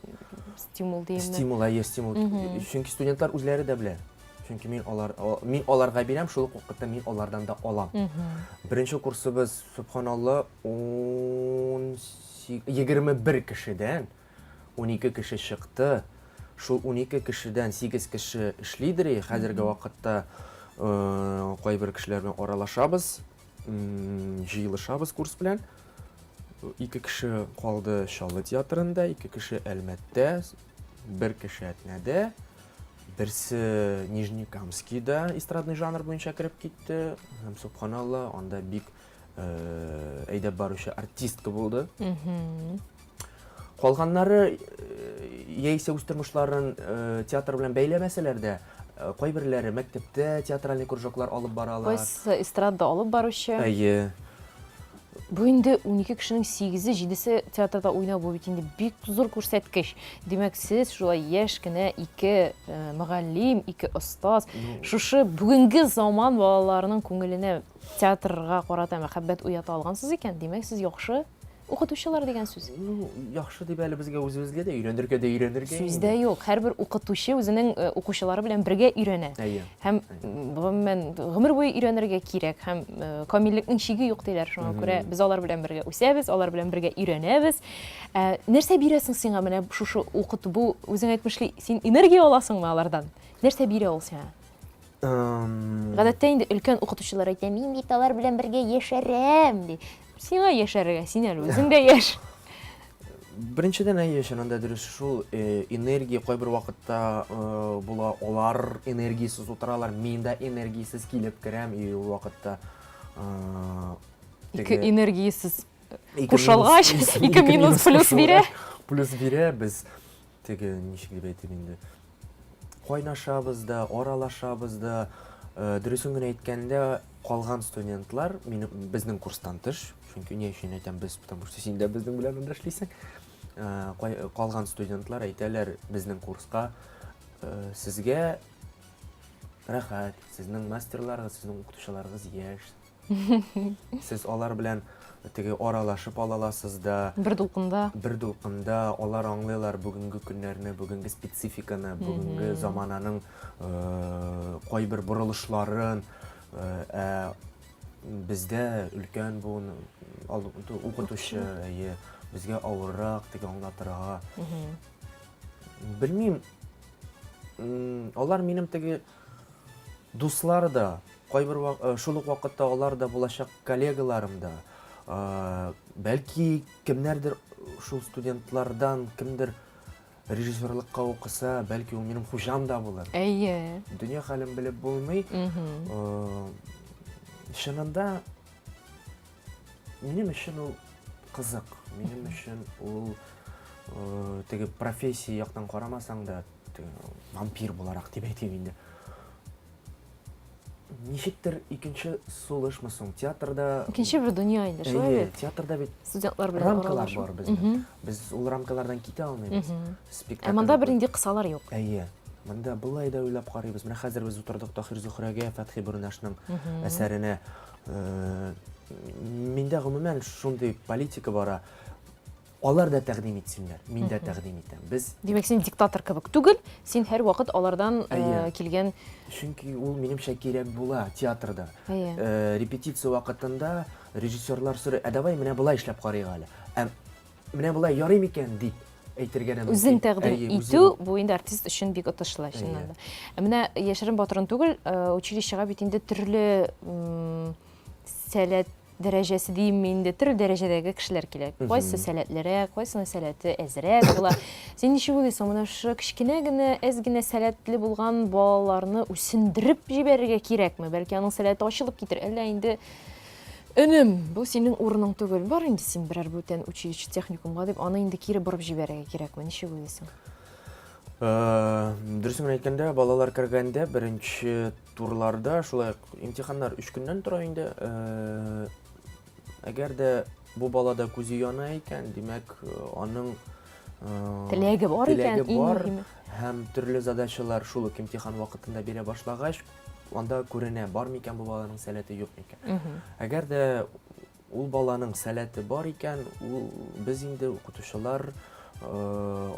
S1: стимул димме?
S2: Стимул, әйе, стимул. Чөнки студентлар үзләре дә белә. Чөнки мин алар мин аларга бирәм, шул ук вакытта мин алардан да алам. Беренче курсыбыз, субханалла, 21 кешедән 12 кеше чыкты. Шул 12 кешедән 8 кеше эшлидер. Хәзерге вакытта э, кайбер кешеләр белән аралашабыз, җыелышабыз курс белән. Ике кеше калды Чаллы театрында, ике кеше Әлмәттә, бер кеше Әтнәдә, берсе Нижнекамскийда эстрадный жанр буенча кереп китте. Һәм субханалла, анда бик э, әйдәп баручы артистка булды. Калганнары э, яисә үз тормышларын э, театр белән бәйләмәсәләр дә, кайберләре мәктәптә театральный кружоклар алып баралар.
S1: Кайсы эстрада алып баручы.
S2: Әйе.
S1: Бу инде 12 кешенең 8-е, 7-се театрда уйнау бу бит инде бик зур күрсәткеч. Димәк, сез шулай яшь кенә ике мөгаллим, ике остаз, шушы бүгенге заман балаларының күңеленә Театрга карата мәхәббәт уята алгансыз икән, димәк, сез яхшы укытучылар дигән сүз.
S2: Ну, яхшы дип әле безгә үзебезгә дә өйрәнергә дә өйрәнергә.
S1: Сүз дә юк. Һәрбер укытучы үзенең э, укучылары белән бергә өйрәнә.
S2: Әйе.
S1: Һәм гомумән гомер буе өйрәнергә кирәк һәм э, камиллекнең чиге юк диләр. Шуңа күрә без алар белән бергә үсәбез, алар белән бергә өйрәнәбез. Ә, нәрсә бирәсең сиңа менә шушы укыту? Бу үзең әйтмешли, син энергия аласыңмы алардан? Нәрсә бирә ул сиңа? Гадәттә инде өлкән укытучылар әйтә, мин бит алар белән бергә яшәрәм, ди. Сиңа яшәргә, син әле үзең дә яшь.
S2: Беренчедән, әйе, чыннан да дөрес шул, э, энергия кайбер вакытта э, була, алар энергиясез утыралар, мин дә энергиясез килеп керәм, и ул вакытта
S1: э, ике энергиясез кушылгач, ике минус плюс бирә.
S2: Плюс бирә, без теге ничек дип әйтим инде, кайнашабыз да, аралашабыз да. Э, дөресен генә әйткәндә, калган студентлар минем безнең курстан тыш, чөнки ни өчен әйтәм без, потому что син дә безнең белән анда эшлисең. Э, калган студентлар әйтәләр безнең курска, э, сезгә рәхәт, сезнең мастерларыгыз, сезнең укытучыларыгыз яшь, Сез алар белән теге аралашып ала аласыз да.
S1: Бер дулкында.
S2: Бер дулкында алар аңлыйлар бүгенге көннәрне, бүгенге спецификаны, бүгенге замананың э, кайбер борылышларын. Э, ә бездә өлкән буын укытучы, әйе, безгә авыррак теге аңлатырга. Белмим, алар минем теге Дуслар да, кайбер э, шул ук вакытта алар да булачак коллегаларым да. Э, бәлки кемнәрдер шул студентлардан кемдер режиссерлыкка укыса, бәлки ул минем хуҗам да булыр.
S1: Әйе.
S2: Дөнья хәлен белеп булмый. Э, чынында минем өчен ул кызык. Минем өчен ул теге профессия яктан карамасаң да, вампир буларак дип әйтим инде. Ничектер икенче сулышмы соң? Театрда
S1: Икенче бер дөнья инде, шулай бит?
S2: Театрда бит
S1: студентлар белән
S2: рамкалар бар безнең. Без ул рамкалардан китә алмыйбыз.
S1: Спектакль. Ә монда бернинди кысалар юк.
S2: Әйе. Монда болай да уйлап карыйбыз. Менә хәзер без утырдык Таһир Зөһрәгә, Фәтхи Борнашның әсәренә. Э, миндә гомумән шундый политика бара. Алар да тәкъдим итсеннәр, мин дә тәкъдим итәм. Без
S1: Димәк, син диктатор кебек түгел, син һәрвакыт алардан э, килгән
S2: Чөнки ул минемчә кирәк була театрда. Э, репетиция вакытында режиссерлар сорый, ә давай менә болай эшләп карыйк әле. Ә менә болай ярый микән дип әйтергә дә мөмкин.
S1: Үзең тәкъдим итү бу инде артист өчен бик отышлы, чыннан да. Ә менә яшерен батырын түгел, э, училищега бит инде төрле сәләт дәрәҗәсе димме инде, төрле дәрәҗәдәге кешеләр килә. Кайсы сәләтлерәк, кайсының сәләте әзрәк була. Син ничек уйлыйсың, менә шушы кечкенә генә, әз генә сәләтле булган балаларны үсендереп җибәрергә кирәкме? Бәлки аның сәләте ачылып китер, әллә инде Энем, бу синең урының түгел, бар инде син берәр бүтән училище, техникумга дип, аны инде кире борып җибәрергә кирәкме? Ничек уйлыйсың?
S2: Э, дөресен генә әйткәндә, балалар кергәндә беренче турларда шулай ук имтиханнар өч көннән тора инде. Э, әгәр дә бу балада күзе яна икән, димәк, аның
S1: э, теләге бар икән,
S2: иң мөһиме. Һәм төрле задачалар шул ук имтихан вакытында бирә башлагач, анда күренә, бар микән бу баланың сәләте, юк микән. Әгәр дә Ул баланың сәләте бар икән, ул без инде укытучылар э,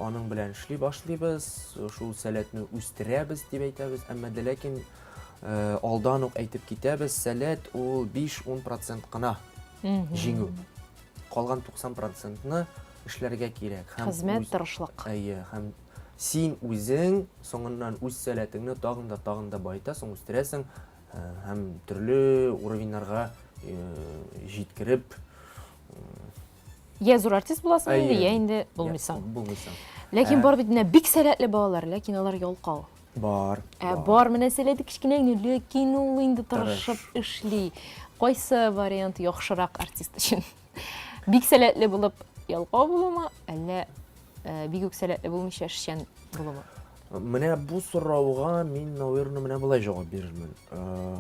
S2: аның белән эшли башлыйбыз, шул сәләтне үстерәбез дип әйтәбез, әмма дә ләкин э, алдан ук әйтеп китәбез, сәләт ул 5-10% кына җиңү. Калган 90%ны эшләргә кирәк.
S1: Һәм Хезмәт, тырышлык.
S2: Әйе, һәм син үзең соңыннан үз сәләтеңне тагын да тагын да баетасың, үстерәсең, Һәм төрле уровеньнарга җиткереп.
S1: Я зур артист буласың инде, я инде булмыйсың.
S2: Булмыйсың.
S1: Ләкин бар бит менә бик сәләтле балалар, ләкин алар ялкау.
S2: Бар.
S1: Ә бар менә сәләте кечкенә генә, ләкин ул инде тырышып эшли. Кайсы вариант яхшырак артист өчен? Бик сәләтле булып ялкау булумы, әллә бик үк сәләтле булмыйча эшчән булумы?
S2: Менә бу сорауга мин, наверное, менә болай җавап бирермен. Э,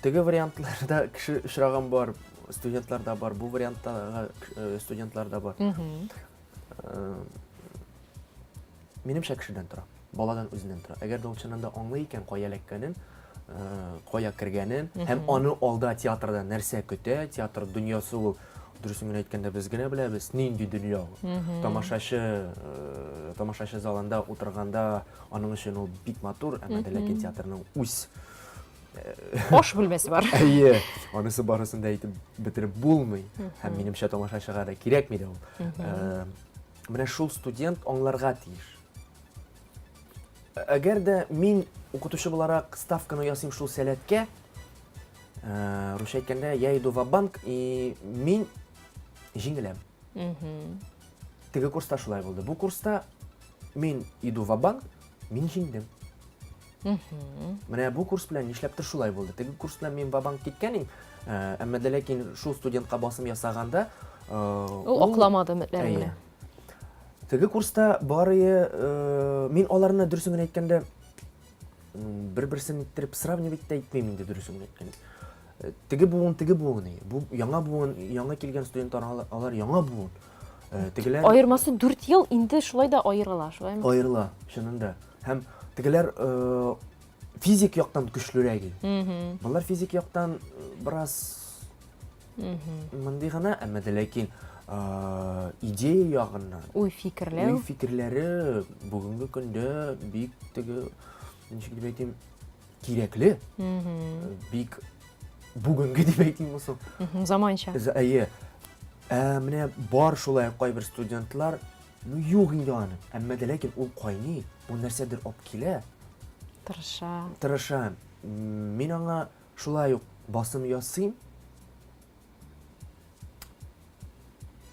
S2: теге вариантларда кеше очраган бар, студентлар да бар, бу варианттагы э, студентлар да бар. Э, минемчә кешедән тора, баладан үзеннән тора. Әгәр дә ул чыннан да аңлый икән, кая эләккәнен, кая кергәнен һәм аны алда театрда нәрсә көтә, театр дөньясы ул дөресен генә әйткәндә без генә беләбез, нинди дөнья ул. Тамашачы э, тамашачы залында утырганда аның өчен ул бик матур, әмма дә ләкин театрның үз
S1: э, Аш бүлмәсе бар.
S2: Әйе, анысы барысын да әйтеп бетереп булмый. Һәм минемчә тамашачыга да кирәкми дә ул. Э, менә шул студент аңларга тиеш. Әгәр дә мин укытучы буларак ставканы ясыйм шул сәләткә, э, русча әйткәндә, я иду в банк и мин җиңеләм. Теге курста шулай булды. Бу курста мин иду в банк, мин җиңдем. Менә бу курс белән нишләптер шулай булды. Теге курс белән мин ва-банк киткән идем, э, әмма дә ләкин шул студентка басым ясаганда,
S1: э, ул акламады өметләрен.
S2: Теге курста барые, э, мин аларны дөресен генә әйткәндә, бер-берсен иттереп сравнивать та итмим инде дөресен генә әйткәндә. Э, теге буын, теге буын. Бу яңа буын, яңа килгән студентлар, алар яңа буын.
S1: Э, тегеләр Аермасы 4 ел инде шулай да аерыла, шулаймы?
S2: Аерыла, чыннан да. Һәм тегеләр физик яктан көчлерәк. Болар физик яктан бераз Мондый гына, әмма дә ләкин идея ягыннан,
S1: уй фикерләү,
S2: уй фикерләре бүгенге көндә бик теге, ничек дип әйтим, кирәкле. Бик бүгенге дип әйтим соң.
S1: Заманча.
S2: Әйе. Ә менә бар шулай кайбер студентлар, ну юк инде аны. Әмма дә ләкин ул кайный, ул нәрсәдер алып килә.
S1: Тырыша.
S2: Тырыша. Мин аңа Шулай ук басым ясыйм.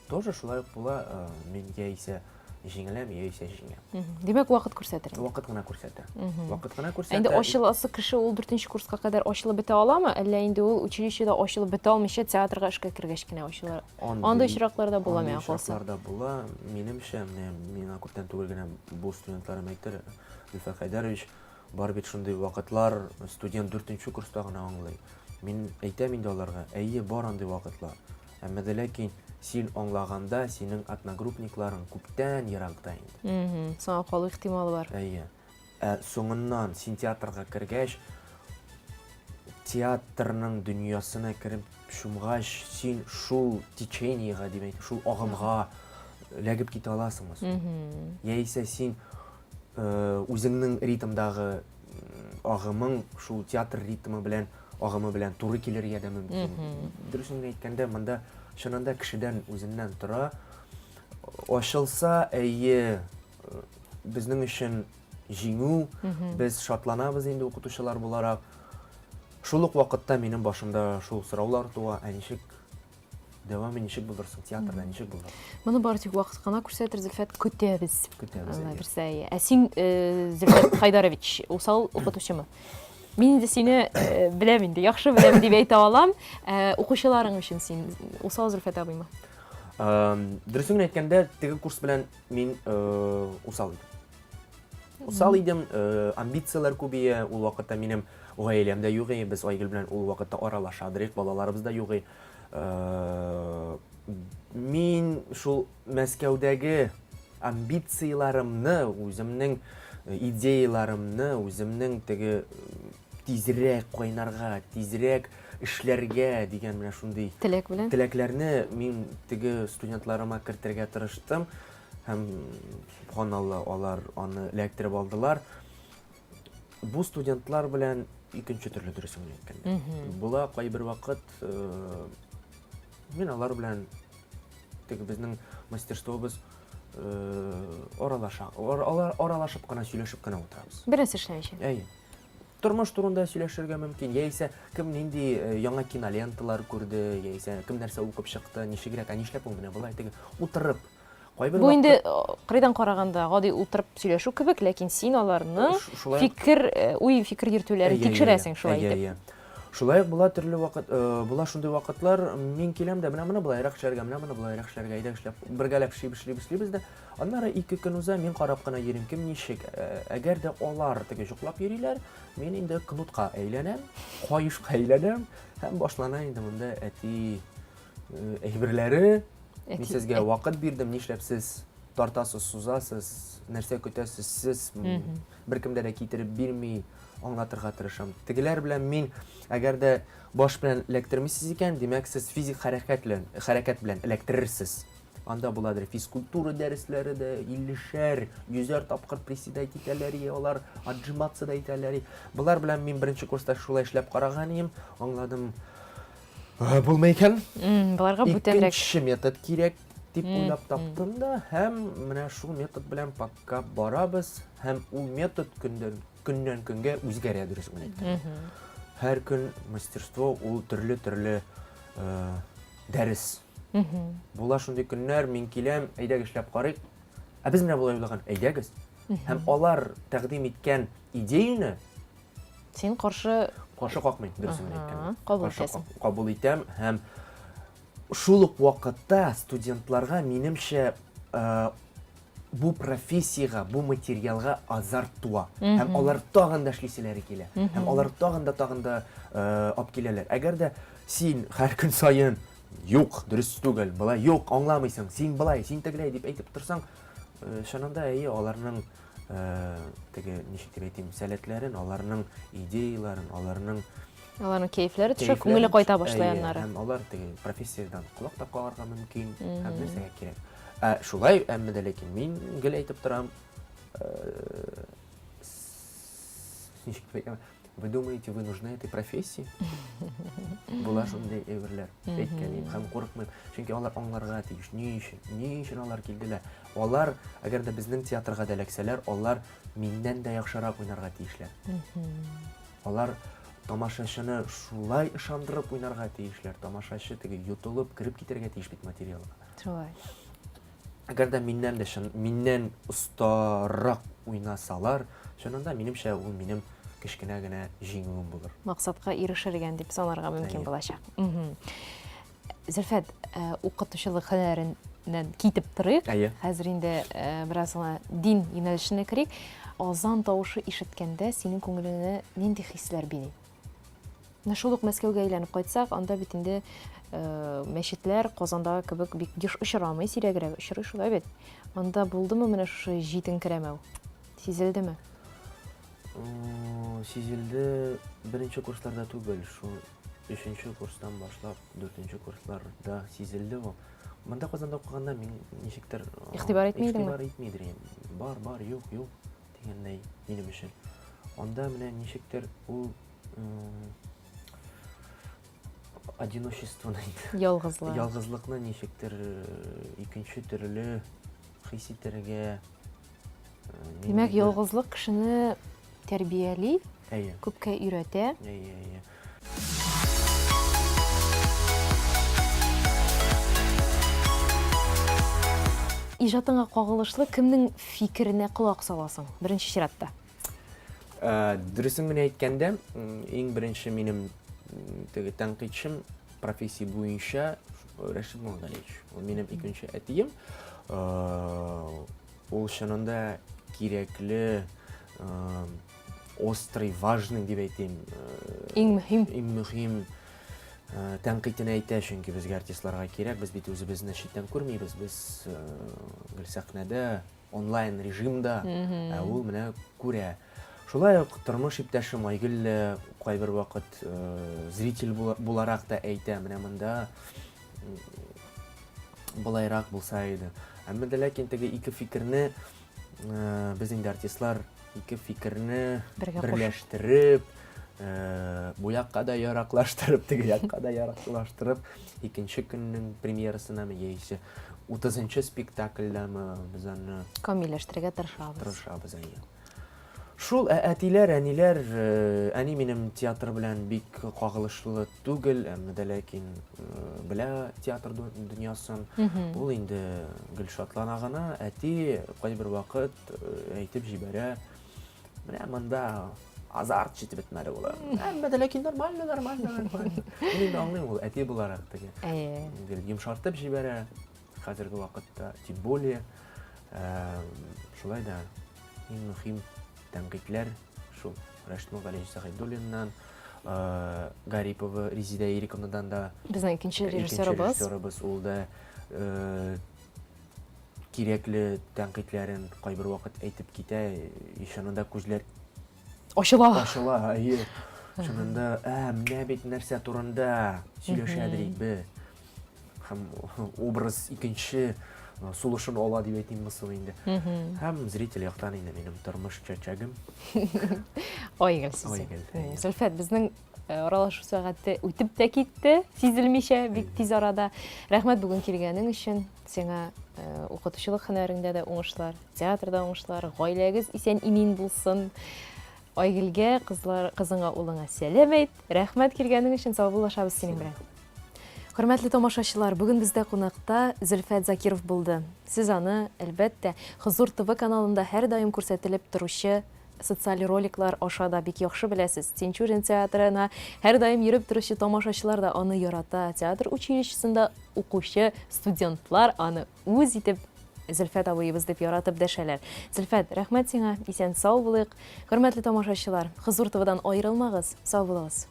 S2: Тоже шулай ук була, э, мин яисә җиңеләм, яисә җиңәм.
S1: Димәк, вакыт күрсәтер.
S2: Вакыт кына күрсәтә. Вакыт кына күрсәтә.
S1: Инде ачыласы кеше ул дүртенче курска кадәр ачылып бетә аламы, әллә инде ул училищеда ачылып бетә алмыйча театрга эшкә кергәч кенә ачыла? Андый очраклар да була миңа
S2: калса. Андый очраклар да була. Минемчә, менә миңа күптән түгел генә бу студентларым әйтте, Зөлфәт Хәйдәрович, Бар бит шундый вакытлар, студент дүртенче курста гына аңлый. Мин әйтәм инде аларга, әйе, бар андый вакытлар. Әмма дә ләкин син аңлаганда, синең одногруппникларың күптән еракта
S1: инде. Соңа калу ихтималы бар.
S2: Әйе. Ә соңыннан син театрга кергәч, Театрның дөньясына кереп чумгач, син шул течениега, дип әйтик, шул агымга эләгеп китә аласыңмы соң? Яисә син үзеңнең ритмдагы агымың шул театр ритмы белән, агымы белән туры килергә дә мөмкин. Дөресен генә әйткәндә, монда чынында кешедән үзеннән тора. Ачылса, әйе, безнең өчен җиңү, без шатланабыз инде укытучылар буларак. Шул ук вакытта минем башымда шул сораулар туа, ә ничек дәвамы ничек булыр соң, театрда ничек булыр?
S1: Моны бары тик вакыт кына күрсәтер, Зөлфәт, көтәбез.
S2: Көтәбез,
S1: Алла бирсә, әйе. Ә син, э, Зөлфәт Хайдарович, усал укытучымы? Мин инде сине э, беләм инде, яхшы беләм дип әйтә алам. Э, укучыларың өчен син усал Зөлфәт абыймы?
S2: Дөресен генә әйткәндә, теге курс белән мин усал идем. Усал идем, амбицияләр күп ие, ул вакытта минем гаиләм дә юк иде, без Айгөл белән ул вакытта аралашадыр идек, балаларыбыз да юк иде. Мин шул Мәскәүдәге амбицияләремне, үземнең идеяләремне, үземнең теге тизрәк кайнарга, тизрәк эшләргә дигән менә шундый
S1: теләк белән
S2: теләкләрне мин теге студентларыма кертергә тырыштым һәм субханалла алар аны эләктереп алдылар. Бу студентлар белән икенче төрле дөресен генә әйткәндә. Була кайбер вакыт э, мин алар белән теге безнең мастерствобыз э, аралаша, аралашып кына сөйләшеп кенә утырабыз.
S1: Бер нәрсә эшләмичә.
S2: Әйе. Тормыш турында сөйләшергә мөмкин, яисә кем нинди э, яңа киноленталар күрде, яисә кем нәрсә укып чыкты, ничегрәк, ә нишләп ул менә болай теге утырып.
S1: Кайбер Бу инде кырыйдан караганда гади утырып сөйләшү кебек, ләкин син аларның фикер, уй фикер йөртүләрен тикшерәсең шулай итеп.
S2: Шулай ук була төрле вакыт, була шундый вакытлар, мин киләм дә, менә моны болайрак эшләргә, менә моны болайрак эшләргә, әйдә эшләп, бергәләп эшлибез, эшлибез, эшлибез дә. Аннары ике көн уза, мин карап кына йөрим, кем ничек. Әгәр дә алар теге йоклап йөриләр, мин инде кнутка әйләнәм, каешка әйләнәм һәм башлана инде монда әти әйберләре. Мин сезгә вакыт бирдем, нишләп сез тартасыз, сузасыз, нәрсә көтәсез сез, беркемдә дә китереп бирми, аңлатырга тырышам. Тегеләр белән мин, әгәр дә баш белән эләктермисез икән, димәк, сез физик хәрәкәт белән, хәрәкәт белән эләктерерсез. Анда буладыр физкультура дәресләре дә, иллешәр, йөзәр тапкыр приседать итәләр, алар отжиматься да итәләр. Болар белән мин беренче курста шулай эшләп караган идем, аңладым. Булмый икән.
S1: Боларга бүтәнрәк.
S2: Икенче метод кирәк дип уйлап таптым да һәм менә шул метод белән пока барабыз һәм ул метод көндән көннән көнгә үзгәрә дөресен генә әйткәндә. Һәр көн мастерство ул төрле-төрле дәрес. Була шундый көннәр, мин киләм, әйдәгез эшләп карыйк. Ә без менә болай уйлаган, әйдәгез. Һәм алар тәкъдим иткән идеяне
S1: Син каршы
S2: каршы какмыйм, дөресен генә әйткәндә.
S1: Кабул итәсең.
S2: Кабул итәм һәм шул ук вакытта студентларга, минемчә, э, бу профессиягә, бу материалга азарт туа. Һәм алар тагын да эшлиселәре килә. Һәм алар тагын да тагын да э, алып киләләр. Әгәр дә син һәр көн саен юк, дөрес түгел, болай юк, аңламыйсың, син болай, син тегеләй дип әйтеп торсаң, э, чынында әйе, аларның Э, теге ничек дип әйтим, сәләтләрен, аларның идеяләрен, аларның
S1: аларның кәефләре төшә, күңеле кайта башлый аннары.
S2: Һәм алар теге профессиядән колак та кагарга мөмкин, һәм нәрсәгә кирәк. Ә шулай, әмма дә ләкин мин гел әйтеп торам, э, ничек дип әйтәм, Вы думаете, вы нужны этой профессии? Була шундый әйберләр әйткән һәм курыкмыйм. Чөнки алар аңларга тиеш. Ни өчен? Ни өчен алар килделәр? Алар, әгәр дә безнең театрга да эләксәләр, алар миннән дә яхшырак уйнарга тиешләр. Алар тамашачыны шулай ышандырып уйнарга тиешләр. Тамашачы теге йотылып кереп китәргә тиеш бит материалга.
S1: Шулай.
S2: Әгәр дә миннән дә чын, миннән остарак уйнасалар, чынында минемчә ул минем кечкенә генә җиңүем булыр.
S1: Максатка ирешелгән дип санарга мөмкин булачак. Зөлфәт, э, укытучылык һөнәреннән китеп торыйк.
S2: Әйе.
S1: Хәзер инде э, бераз гына дин юнәлешенә керик. Азан тавышы ишеткәндә синең күңелеңне нинди хисләр били? Менә шул ук Мәскәүгә әйләнеп кайтсак, анда бит инде э, мәчетләр Казандагы кебек бик еш очрамый, сирәгрәк очрый шулай бит. Анда булдымы менә шушы җитенкерәмәү? Сизелдеме?
S2: Сизелде беренче курсларда түгел, шул өченче курстан башлап, дүртенче курсларда сизелде ул. Монда Казанда укыганда мин ничектер
S1: игътибар итми идеңме?
S2: Игътибар итми идем. Бар, бар, юк, юк дигәндәй минем өчен. Анда менә ничектер ул одиночествоны
S1: ялгызлык.
S2: Ялгызлыкны ничектер икенче төрле хис итәргә.
S1: Димәк, ялгызлык кешене тәрбияли,
S2: әйе.
S1: Күпкә өйрәтә.
S2: Әйе, әйе.
S1: Иҗатыңа кагылышлы кемнең фикеренә колак саласың, беренче чиратта?
S2: Э, дөресен генә әйткәндә, иң беренче минем теге тәнкыйтьчем профессия буенча Рәшид Муллагалиевич. Ул минем икенче әтием. Э, ул чынында кирәкле, э, острый, важный дип әйтим.
S1: Иң мөһим.
S2: Иң мөһим тәнкыйтен әйтә, чөнки безгә артистларга кирәк, без бит үзебезне читтән күрмибез, без гел сәхнәдә, онлайн режимда, ә ул менә күрә. Шулай ук тормыш иптәшем Айгөл дә кайбер вакыт э, зритель буларак та әйтә, менә монда былайрак булса иде. Әмма дә ләкин теге ике фикерне э, без инде артистлар ике фикерне берләштереп, э, бу якка да яраклаштырып, теге якка да яраклаштырып, икенче көннең премьерасынамы яисә 30 спектакльдәме без аны
S1: камилләштерергә тырышабыз.
S2: Тырышабыз, әйе. Шул, ә әтиләр, әниләр, э, әни минем театр белән бик кагылышлы түгел, әмма дә ләкин э, белә театр дөньясын. Ул инде гел шатлана гына, әти кайбер вакыт э, әйтеп җибәрә, менә монда азарт җитеп бетмәде була. Әмма дә ләкин нормально, нормально, нормально. Мин инде аңлыйм ул әти буларак теге.
S1: Әйе.
S2: Гел йомшартып җибәрә хәзерге вакытта, тем более. Шулай да иң мөһим тәнкыйтьләр шул Рәшит Мулгалиевич Заһидуллиннан, Гарипова Резида Ириковнадан да.
S1: Безнең икенче режиссерыбыз.
S2: Икенче режиссерыбыз ул да кирәкле тәнкыйтьләрен кайбер вакыт әйтеп китә, и чынында күзләр
S1: ачыла.
S2: Ачыла, әйе. Чынында, ә, менә бит нәрсә турында сөйләшәдер без. Һәм образ икенче э, сулышын ала дип әйтимме соң инде. Һәм зритель яктан инде минем тормыш чәчәгем.
S1: Айгөл сүзе.
S2: Айгөл.
S1: Зөлфәт, безнең э, аралашу сәгате үтеп тә китте, сизелмичә, бик тиз арада. Рәхмәт бүген килгәнең өчен. Сиңа э, укытучылык һөнәреңдә дә уңышлар, театрда уңышлар, гаиләгез исән-имин булсын. Айгөлгә, кызлар, кызыңа, улыңа сәлам әйт. Рәхмәт килгәнең өчен, саубуллашабыз синең белән. Хөрмәтле тамашачылар, бүген бездә кунакта Зөлфәт Закиров булды. Сез аны, әлбәттә, Хозур ТВ каналында һәрдаим күрсәтелеп торучы социаль роликлар аша да бик яхшы беләсез. Тинчурин театрына һәрдаим йөреп торучы тамашачылар да аны ярата. Театр училищесында укучы студентлар аны үз итеп Зөлфәт абыебыз дип яратып дәшәләр. Зөлфәт, рәхмәт сиңа, исән-сау булыйк. Хөрмәтле тамашачылар, Хозур ТВдан аерылмагыз, сау булыгыз.